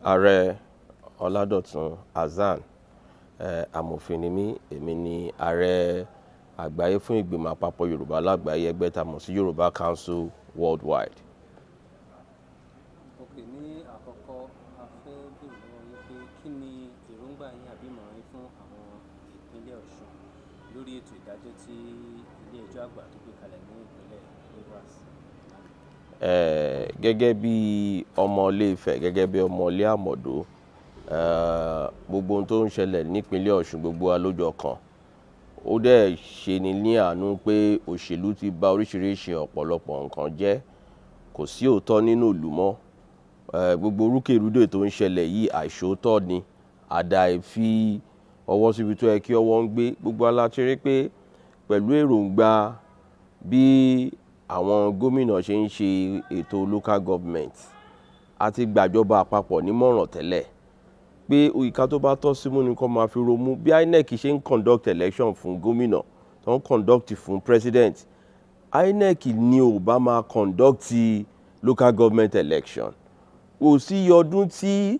Ààrẹ Ọládọ̀tun Hassan, amòfin ni mí. Èmi ni ààrẹ àgbáyé fún ìgbìmọ̀ àpapọ̀ Yorùbá lágbàáyé, ẹgbẹ́ tá a mọ̀ sí Yorùbá Council Worldwide. Ok, ní àkọ́kọ́, a fẹ́ béèrè lọ́wọ́ yín pé kí ni èròǹgbà yín àbí ìmọ̀ràn yín fún àwọn ìpínlẹ̀ Ọ̀ṣun lórí ètò ìdájọ́ tí ilé ẹjọ́ àgbà tó gbé kalẹ̀ ní ìpínlẹ̀ Rivers? Gẹ́gẹ́ bí ọmọ Ilé Ifẹ̀, gẹ́gẹ́ bí ọmọ ilé Àmọ̀dó, gbogbo ohun tó ń ṣẹlẹ̀ nípínlẹ̀ Ọ̀ṣun, gbogbo wa lójọ kan. Ó dẹ̀ ṣe ni ní àánú pé òṣèlú ti bà oríṣiríṣi ọ̀pọ̀lọpọ̀ nǹkan jẹ́. Kò sí òótọ́ nínú ìlú mọ́. Gbogbo rúkèrúdò tó ń ṣẹlẹ̀ yìí, àìṣòótọ́ ni, àdá ìfi ọwọ́ síbi tó yẹ kí ọwọ́ ń gbé. Gbogbo wa la ti rí pé pẹ̀lú èròǹgbà bí àwọn gómìnà ṣe ń ṣe ètò local government, a ti gbàjọba àpapọ̀ nímọ̀ràn tẹ́lẹ̀ pé ìka tó bá tọ́ símú ni kó máa fi romú. Bí INEC ṣe ń conduct election fún gómìnà, tó ń conduct fún president, INEC ni ò bá máa conduct local government election. Kò sí ọdún tí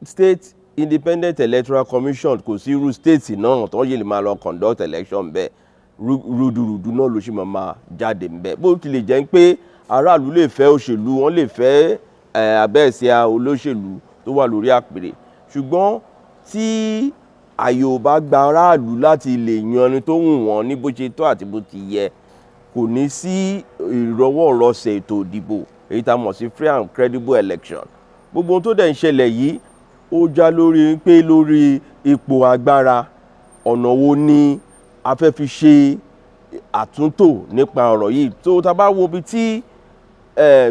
State Independent Electoral Commission, kò sí irú state náà tó yẹ lè máa lọ conduct election bẹ́ẹ̀, rúdurùdu náà ló sì máa jáde ńbẹ̀. Bó tilẹ̀ jẹ́ pé aráàlú lè fẹ́ òṣèlú, wọ́n lè fẹ́ abẹ́ẹ̀síá olóṣèlú tó wà lórí àpèrè, ṣùgbọ́n tí àyè ò bá gba aráàlú láti lè yan ẹni tó wù wọ́n ní bó ṣe tọ́ àti bó ti yẹ, kò ní sí ìrọwọ́rọsẹ̀ ètò ìdìbò, èyí tá a mọ̀ sí free and credible election. Gbogbo ohun tó dẹ̀ ń ṣẹlẹ̀ yìí, ó já lórí pé lórí ipò agbára, ọ̀nà wo ni a fẹ́ fi ṣe àtúntò nípa ọ̀rọ̀ yìí? Tó tá a bá wo ibi tí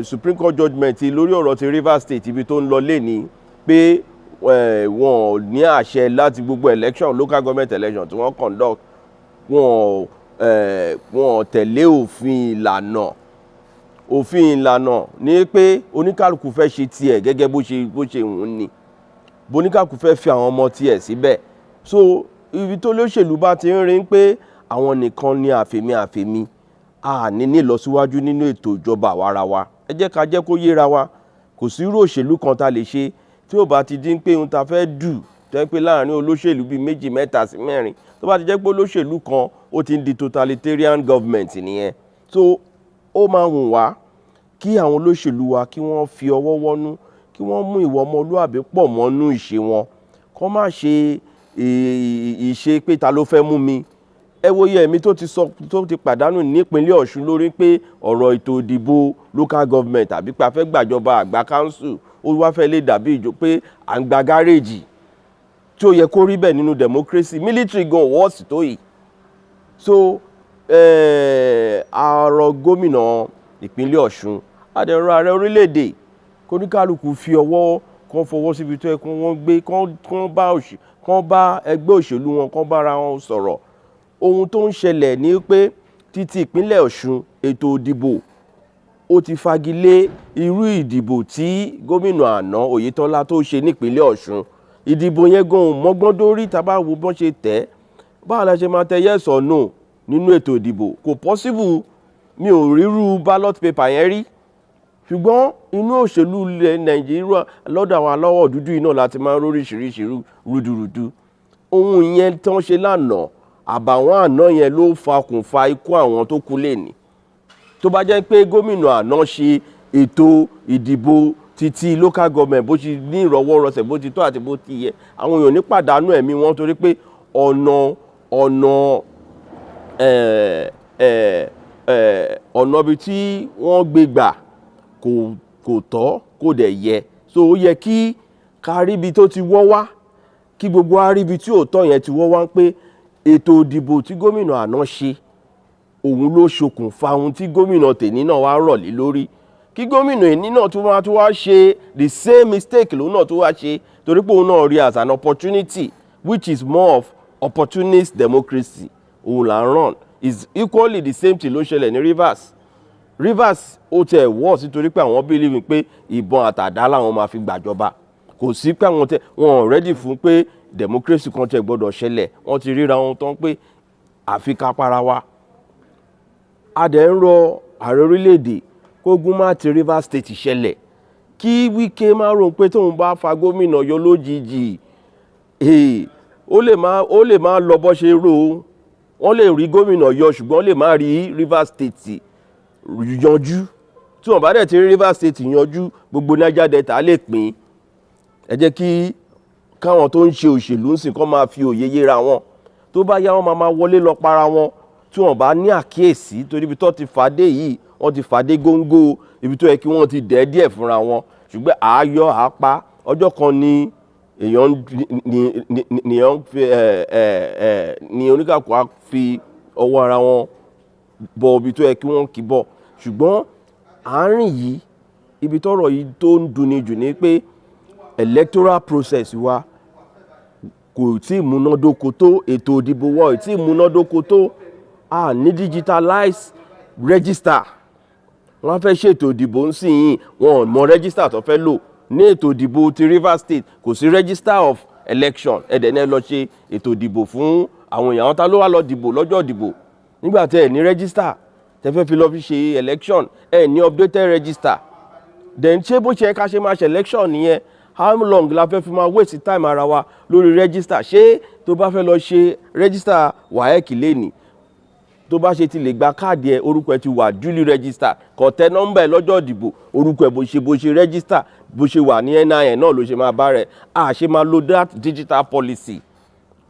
Supreme Court judgement lórí ọ̀rọ̀ ti Rivers State, ibi tó ń lọ lé ní pé wọn ò ní àṣẹ láti gbogbo election, local government election tí wọ́n conduct, wọn ò tẹ̀lé òfin ìlànà. Òfin ìlànà ní pé oníkálukú fẹ́ ṣe tiẹ̀ gẹ́gẹ́ bó ṣe wù ú ni, boníkálukú fẹ́ fi àwọn ọmọ tiẹ̀ síbẹ̀. So ibi tó lóṣèlú bá ti ń rí pé àwọn nìkan ni àfèmí àfèmí, a ní ìlọsíwájú nínú ètò ìjọba àwarawa. Ẹ jẹ́ ká jẹ́ kó yéra wa, kò sí irú òṣèlú kan tá lè ṣe tí ò bá ti dín pé ohun tá fẹ́ dù tẹ́ pé láàrin olóṣèlú bíi méjì, mẹ́ta sí mẹ́rin, tó bá ti jẹ́ pé olóṣèlú kan, ó ti ń di totalitarian government nìyẹn. So ó máa wùn wá kí àwọn olóṣèlú wa, kí wọ́n fi ọwọ́ wọ́nú, kí wọ́n mú ìwà ọmọlúàbí pọ̀ mọ́nú ìṣe wọn, kó má ṣe ìṣe pé ta ló fẹ́ mú mi. Ẹ wo iye ẹ̀mí tó ti sọ, tó ti pàdánù nípínlẹ̀ Ọ̀ṣun lórí pé ọ̀rọ̀ ètò ìdìbò local government àbí pé a fẹ́ gbàjọba àgbà council, ó wá fẹ́ lè dàbí ìjọ pé à ń gba gáréèjì, tí ó yẹ kó rí bẹ́ẹ̀ nínú democracy. Military gan wọ́ọ̀sì tó yìí. So a rọ gómìnà ìpínlẹ̀ Ọ̀ṣun, adẹ̀rọ ààrẹ orílẹ̀-èdè, kóníkálukú fi ọwọ́ kán fọwọ́ síbi tó yẹ kí wọ́n gbé, kán bá ẹgbẹ́ òṣèlú wọn, kán bára wọn sọ̀rọ̀. Ohun tó ń ṣẹlẹ̀ ní pé títí ìpínlẹ̀ Ọ̀ṣun, ètò ìdìbò, ó ti fagilé irú ìdìbò tí gómìnà àná Oyètọ́lá tó ṣe nípínlẹ̀ Ọ̀ṣun. Ìdìbò yẹn gan ò mọ́gbọ́n dórí. Tá a bá wo bọ́n ṣe tẹ̀, báwo la ṣe máa tẹ yes or no nínú ètò ìdìbò? Kò possible. Mi ò rírú ballot paper yẹn rí. Ṣùgbọ́n inú òṣèlú ilẹ̀ Nàìjíríà, lọ́dọ̀ àwọn aláwọ̀ dúdú yìí náà láti máa ń róríṣiríṣi rúdurùdu. Ohun yẹn tán ṣe lánàá, àbàwọ́n àná yẹn ló fa okùnfà ikú àwọn tó kú lẹ́ni. Tó bá jẹ́ pé gómìnà àná ṣe ètò ìdìbò títí local government bó ti ní ìrọwọ́rọsẹ̀, bó ti tọ́ àti bó ti yẹ, àwọn èèyàn ní pàdánù ẹ̀mí wọn, torí pé ọ̀nà ibi tí wọ́n gbé gbà kò tọ́, kò dẹ̀ yẹ. So ó yẹ kí ká rí ibi tó ti wọ́ wá, kí gbogbo wa rí ibi tí òótọ́ yẹn ti wọ́ wá, pé ètò ìdìbò tí gómìnà àná ṣe, òun ló ṣokùnfà ohun tí gómìnà tèní náà wá rọ̀ lé lórí. Kí gómìnà èní náà tún wá ṣe the same mistake lòun náà tún wá ṣe, torí pé òun náà rí as an opportunity, which is more of opportunist democracy òun là ń run. Is equally the same thing ló ṣẹlẹ̀ ní Rivers. Rivers, ó tẹ̀ worse nítorí pé àwọn believe pé ìbọn àtàdá làwọn máa fi gbàjọba. Kò sí pé àwọn tẹ wọn ò ready fún pé democracy kan tẹ gbọ́dọ̀ ṣẹlẹ̀. Wọ́n ti ríra wọn tán pé àfi ká para wa. A dẹ̀ ń rọ ààrẹ orílẹ̀-èdè kógun má ti Rivers State ṣẹlẹ̀. Kí Wike má rò pé tóun bá fa gómìnà yọ lójijì, ó lè má lọ bó ṣe rò ó. Wọ́n lè rí gómìnà yọ, ṣùgbọ́n lè má rí Rivers State yanjú. Tí wọ́n bá dẹ̀ ti rí Rivers State yanjú, gbogbo Niger Delta lè pín. Ẹ jẹ́ kí káwọn tó ń ṣe òṣèlú ń sìn kọ́ máa fi òye yéra wọn. Tó bá yá, wọn máa máa wọlé lọ para wọn tí wọ́n bá ní àkíyèsí, torí ibi tó ti fàdé yìí, wọ́n ti fàdé góńgó ibi tó yẹ kí wọ́n ti dẹ́ díẹ̀ fúnra wọn. Ṣùgbọ́n àáyọ àápa ọjọ́ kan ni èèyàn ní èèyàn fi ẹ ẹ ẹ ní oníkàkú á fi ọwọ́ ara wọn bọ ibi tó yẹ kí wọ́n kì bọ̀. Ṣùgbọ́n àárín yìí, ibi tọ́rọ̀ yìí tó ń dunni jù ni pé electoral process wa kò tí ì múnádóko tó, ètò ìdìbò wa ò tí ì múnádóko tó. A ní digitalized register. Wọ́n fẹ́ ṣètò ìdìbò ń sìn yìí, wọn ò mọ register tó fẹ́ lò ní ètò ìdìbò ti Rivers State. Kò sí register of election. Ẹ̀dẹ̀ náà lọ ṣe ètò ìdìbò fún àwọn èèyàn. Àwọn ta ló wá lọ dìbò lọ́jọ́ ìdìbò nígbà tẹ́ ẹ̀ ní register tẹ́ fẹ́ fi lọ fi ṣe election? Ẹ̀ ní updated register. Then ṣé bó ṣe ká ṣe máa ṣe election nìyẹn? How long la fẹ́ fi máa waste time ara wa lórí register? Ṣé tó bá fẹ́ lọ ṣe register WAEC lẹ́nìí, tó bá ṣe ti lè gba káàdì ẹ, orúkọ ẹ ti wà duly register, kò tẹ nọ́mbà ẹ lọ́jọ́ ìdìbò, orúkọ ẹ bó ṣe register, bó ṣe wà ní NIN náà ló ṣe máa bá rẹ̀. A ṣe máa lo that digital policy,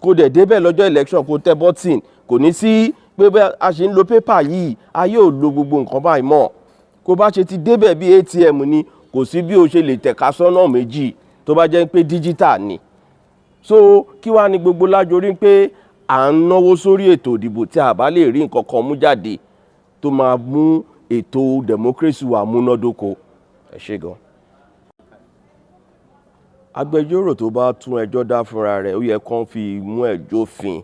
kó dẹ̀ débẹ̀ lọ́jọ́ election, kó tẹ button. Kò ní sí pé bẹ́ẹ̀ a ṣe ń lo paper yìí. Ayé ò lo gbogbo nǹkan báyìí mọ́. Kó bá ṣe ti débẹ̀, bí ATM ni, kò sí bí o ṣe lè tẹ̀ka sọ́nà méjì tó bá jẹ́ pé digital ni. So kí wàá ní gbogbo lájorí pé à ń náwó sórí ètò ìdìbò tí a bá lè rí nǹkan kan mú jáde tó máa mú ètò democracy wa múnádóko? Ẹ ṣé gan. Agbẹjọ́rò tó bá tún ẹjọ́ dá fúnra rẹ̀, ó yẹ kán fi mú ẹjọ́ fin.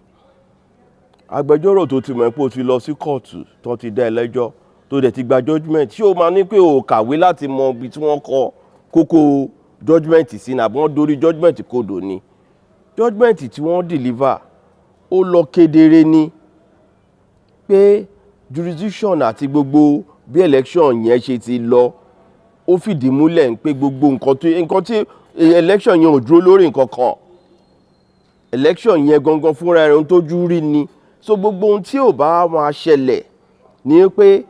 Agbẹjọ́rò tó ti mọ̀ pé o ti lọ sí kóòtù, tó ti dá ẹ lẹ́jọ́, tó dẹ̀ ti gba judgement, ṣé o máa ní pé o kàwé láti mọ ibi tí wọ́n kọ kókó judgement sí ní, àbí wọ́n dorí judgement kodò ni? Judgement tí wọ́n deliver, ó lọ kedere ni pé jurisdiction àti gbogbo bí election yẹn ṣe ti lọ, ó fìdí múlẹ̀ pé gbogbo nǹkan tí election yẹn ò dúró lórí nǹkan kan. Election yẹn gangan fúnra rẹ̀, ohun tójú rí ni. So gbogbo ohun tí ò bá máa ṣẹlẹ̀ ni pé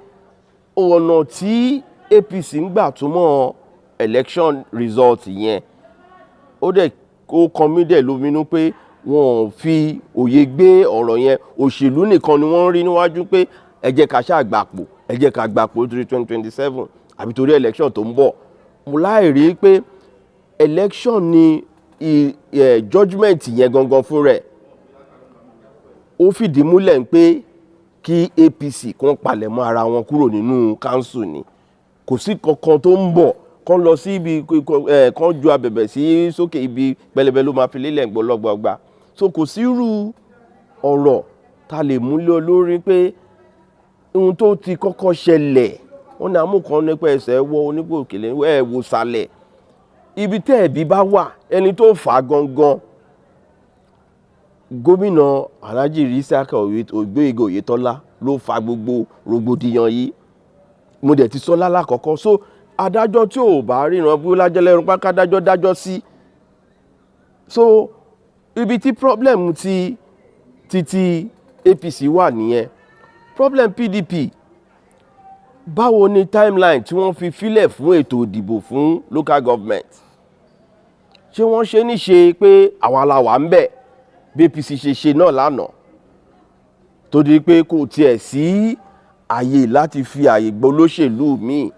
ọ̀nà tí APC ń gbà túmọ̀ election result yẹn, ó dẹ̀ ó kan mí dẹ̀ lóminú pé wọn ò fi òye gbé ọ̀rọ̀ yẹn. Òṣèlú nìkan ni wọ́n ń rí níwájú pé ẹ jẹ́ ká ṣáà gbàpò, ẹ jẹ́ ká gbàpò torí 2027 àbí torí election tó ń bọ̀. Mo láì rí pé election ni judgement yẹn gangan fún rẹ̀, ó fìdí múlẹ̀ pé kí APC kàn palẹ̀mọ́ ara wọn kúrò nínú council ni. Kò sí kankan tó ń bọ̀ kán lọ sí ibi ẹ̀, kán ju abẹ̀bẹ̀ sí sókè, ibi pẹlẹbẹ ló máa fi lélẹ̀ gbọlọ́gbọgba. So kò sí irú ọ̀rọ̀ ta lè mú lé lórí pé ohun tó ti kọ́kọ́ ṣẹlẹ̀, wọ́n ní amúkan nípa ẹsẹ̀ wọ onípò òkèlè ẹ̀ wò sàlẹ̀. Ibi tẹ́ ẹ̀bí bá wà, ẹni tó fà á gangan, gómìnà Alhaji Isiaka Gboyega Oyetola ló fa gbogbo rògbòdìyàn yìí. Mo dẹ̀ ti sọ lálákọ̀ọ́kọ́. So adájọ́ tí ò bá ríran bí ó lájọ́ lẹ́rù pákádájọ́ dájọ́ sí. So ibi tí problem ti APC wà nìyẹn. Problem PDP, báwo ni timeline tí wọ́n fi filẹ̀ fún ètò ìdìbò fún local government? Ṣé wọ́n ṣe ní ṣe pé àwa la wà ń bẹ̀, bí APC ṣe ṣe náà lánàá, tó di pé kò tiẹ̀ sí àyè láti fi àyè gbọ́ olóṣèlú míì,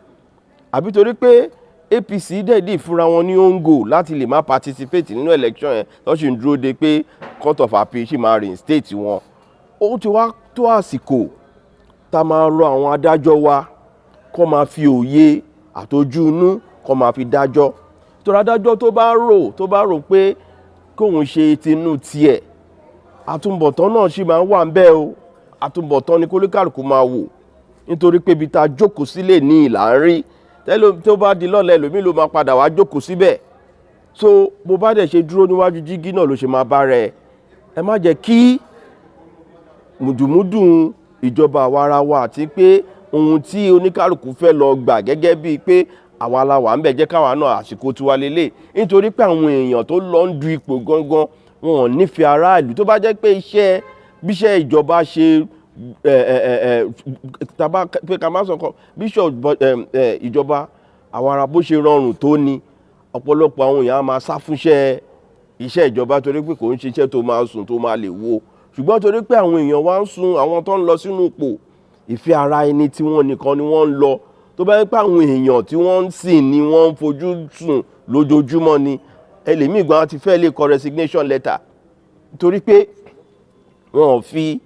àbí torí pé APC dẹ̀dí fúnra wọn ní own goal láti lè má participate nínú election yẹn, tó sì ń dúró de pé court of appeal sì máa reinstate wọn? Ó ti wá tó àsìkò tá a máa rọ àwọn adájọ́ wa kó máa fi òye àtojú inú kó máa fi dájọ́, torí adájọ́ tó bá rò pé kóun ṣe tinú tiẹ̀, àtúbọ̀tán náà sì máa ń wà ń bẹ́ẹ̀ o. Àtúbọ̀tán ni kólíkàlùkù máa wò, nítorí pé ibi tá a jókòó sílẹ̀ ní ìlà ń rí tẹ́lẹ̀, tó bá di lọ́la, ẹlòmíì ló máa padà wá jókòó síbẹ̀. So bó bá dẹ̀ ṣe dúró níwájú jígí náà ló ṣe máa bá rẹ̀. Ẹ má jẹ́ kí mùdùmúdùn ìjọba àwarawa àti pé ohun tí oníkálukú fẹ́ lọ gbà gẹ́gẹ́ bíi pé Àwa la wà ń bẹ̀, jẹ́ káwa náà, àsìkò tiwa lélẹ̀, nítorí pé àwọn èèyàn tó lọ ń du ipò gangan, wọn ò nífẹ̀ẹ́ aráàlú. Tó bá jẹ́ pé iṣẹ́ bíṣẹ́ ìjọba ṣe ẹ ẹ ẹ ẹ tàbá pé ká má sọ kọ bíṣọ̀ ìjọba àwọn ará bó ṣe rọrùn tó ni, ọ̀pọ̀lọpọ̀ àwọn èèyàn á máa sá fúnṣẹ́ iṣẹ́ ìjọba, torí pé kò ń ṣiṣẹ́ tó máa sùn tó máa lè wo. Ṣùgbọ́n torí pé àwọn èèyàn wá ń sun, àwọn tó ń lọ sínú ipò, ìfẹ́ ara ẹni tí wọ́n nìkan ni wọ́n ń lọ. Tó bá yẹ pé àwọn èèyàn tí wọ́n ń sìn ni wọ́n ń fojú sùn lójoojúmọ́ ni, ẹlòmíì gan ti fẹ́ lè kọ resignation letter, torí pé wọn ò fi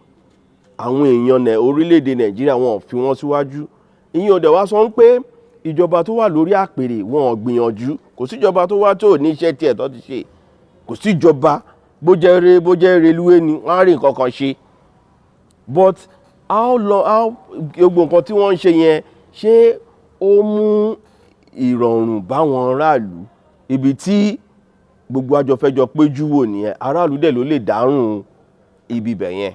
àwọn èèyàn orílẹ̀-èdè Nàìjíríà, wọn ò fi wọ́n síwájú. Ìyẹn ò dẹ̀ wá sọ pé ìjọba tó wà lórí àpèrè wọn ò gbìyànjú. Kò síjọba tó wá tó ní iṣẹ́ tiẹ̀ tó ti ṣe. Kò síjọba, bó jẹ́ ré, bó jẹ́ reluwé ni, wọ́n á rí nǹkan kan ṣe. But how long, how gbogbo nǹkan tí wọ́n ń ṣe yẹn, ṣé ó mú ìrọ̀rùn báwọn aráàlú? Ibi tí gbogbo àjọfẹ́jọ péjú wò nìyẹn. Aráàlú dẹ̀ ló lè dárùn ibi bẹ̀ yẹn.